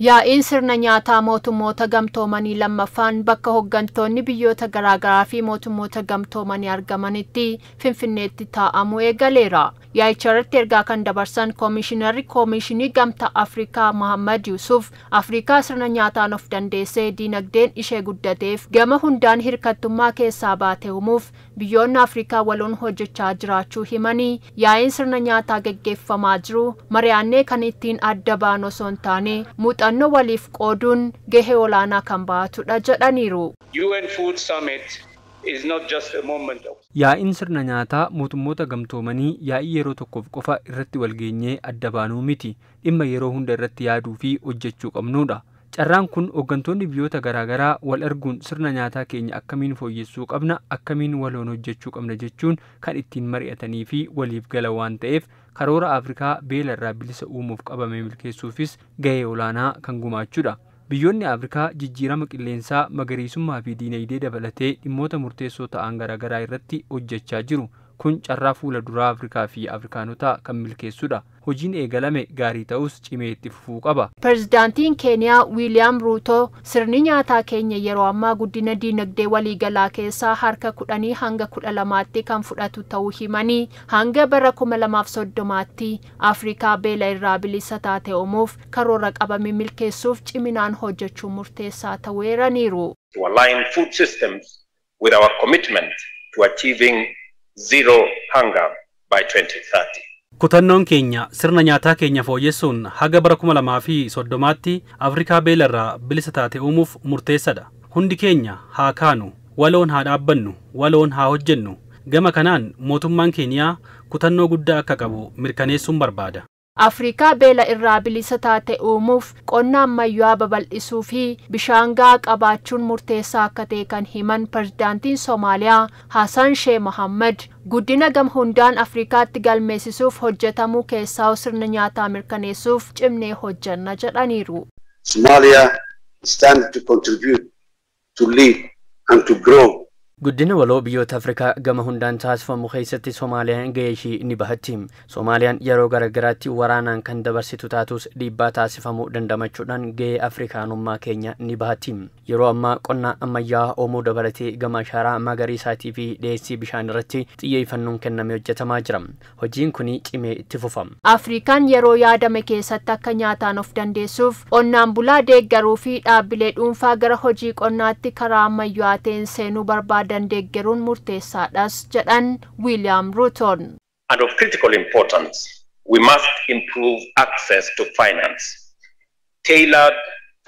Yaa'iin sirna nyaataa mootummoota gamtoomanii lammaffaan bakka hooggantoonni biyyoota garaagaraa fi mootummoota gamtoomanii argamanitti Finfinneetti taa'amuu eegaleera. Yaa'icha irratti ergaa kan dabarsan Koomishinarri Koomishinii Gamtaa Afrikaa Mahammad Yusuf, Afrikaa sirna nyaataan of dandeessee diinagdeen ishee guddateef gama hundaan hirkattummaa keessaa baate uumuuf biyyoonni Afrikaa waloon hojjechaa jiraachuu himanii, yaa'iin sirna nyaataa geggeeffamaa jiru mari'annee kan ittiin adda baanu osoo hin taane muuxannoo waliif qooduun gahee olaanaa kan baatudha jedhaniiru. UN Food Summit is not just a moment of Yaa'iin sirna nyaataa mootummoota gamtoomanii yaa'ii yeroo tokkoof qofa irratti walgeenyee adda baanuu miti. Dhimma yeroo hunda irratti yaaduu fi hojjechuu qabnudha. Carraan kun hooggantoonni biyyoota garaagaraa wal arguun sirna nyaataa keenya akkamiin fooyyessuu qabna, akkamiin waloon hojjechuu qabna jechuun kan ittiin mari'atanii fi waliif gala waan ta'eef, karoora Afrikaa beela irraa bilisa uumuuf qabame milkeessuufis gahee olaanaa kan gumaachudha. Biyyoonni Afrikaa jijjiirama qilleensaa, magariisummaa fi diinagdee dabalatee dhimmoota murteessoo ta'an garaagaraa irratti hojjechaa jiru. Kun carraa fuula duraa Afrikaa fi Afrikaanotaa kan milkeessudha. Hojiin eegalame gaarii ta'us cimee itti fufuu qaba. Pireezidaantiin Keeniyaa Wiiliyaam Ruuto, sirni nyaataa keenya yeroo ammaa guddina diinagdee waliigalaa keessaa harka 10 hanga 12tti kan fudhatu ta'uu himanii, hanga bara 2030tti Afrikaa beela irraa bilisa taate uumuuf karoora qabame milkeessuuf ciminaan hojjechuu murteessaa ta'uu eeraniiru. To align food systems with our commitment to achieving zero hunger by 2030. Kutannoon keenya sirna nyaataa keenya fooyyessuun haga bara 2030tti Afrikaa beela irraa bilisa taate uumuuf murteessadha. Hundi keenya haa kaanu, waloon haa dhaabbannu, waloon haa hojjennu. Gama kanaan mootummaan Keeniyaa kutannoo guddaa akka qabu mirkaneessuun barbaada. Afrikaa beela irraa bilisa taate uumuuf qonna ammayyaa babal'isuu fi bishaan gahaa qabaachuun murteessaa akka ta'e kan himan Pireezidaantiin Somaaliyaa Hassan Sheikh Mohammad, guddina gam hundaan Afrikaatti galmeessisuuf hojjetamuu keessaa sirna nyaataa mirkaneessuuf cimnee hojjenna jedhaniiru. Somalia stands to contribute, to lead and to grow. Guddina waloo biyyoota Afrikaa gama hundaan taasifamu keessatti Somaaliyaan gahee ishii ni bahatti. Somaaliyaan yeroo garaagaraatti waraanaan kan dabarsitu taatus, dhiibbaa taasifamuu dandamachuudhaan gahee Afrikaanummaa keenya ni bahatti. Yeroo ammaa qonna ammayyaa uumuu dabalatee gama ashaaraa magariisaatii fi dhiyeessii bishaan irratti xiyyeeffannoon kennamee hojjetamaa jira. Hojiin kun cimee itti fufa. Afrikaan yeroo yaadame keessatti akka nyaataan of dandeessuuf qonnaan bulaa deeggaruu fi dhaabbilee dhuunfaa gara hojii qonnaatti karaa ammayyaa ta'een seenuu barbaadan deeggaruun murteessaadhas jedhan Wiiliyaam Ruutoon. And of critical importance, we must improve access to finance. Tailored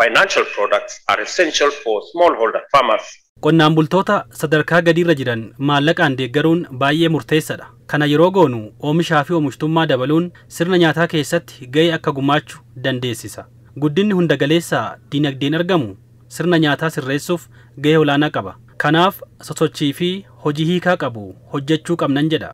financial products are essential for smallholder farmers. Qonnaan bultoota sadarkaa gadiirra jiran maallaqaan deeggaruun baay'ee murteessadha. Kana yeroo goonu oomishaa fi oomishtummaa dabaluun sirna nyaataa keessatti gahee akka gumaachu dandeessisa. Guddinni hunda galeessa diinagdeen argamu sirna nyaataa sirreessuuf gahee olaanaa qaba. Kanaaf sosochii fi hojii hiikaa qabu hojjechuu qabnan jedha.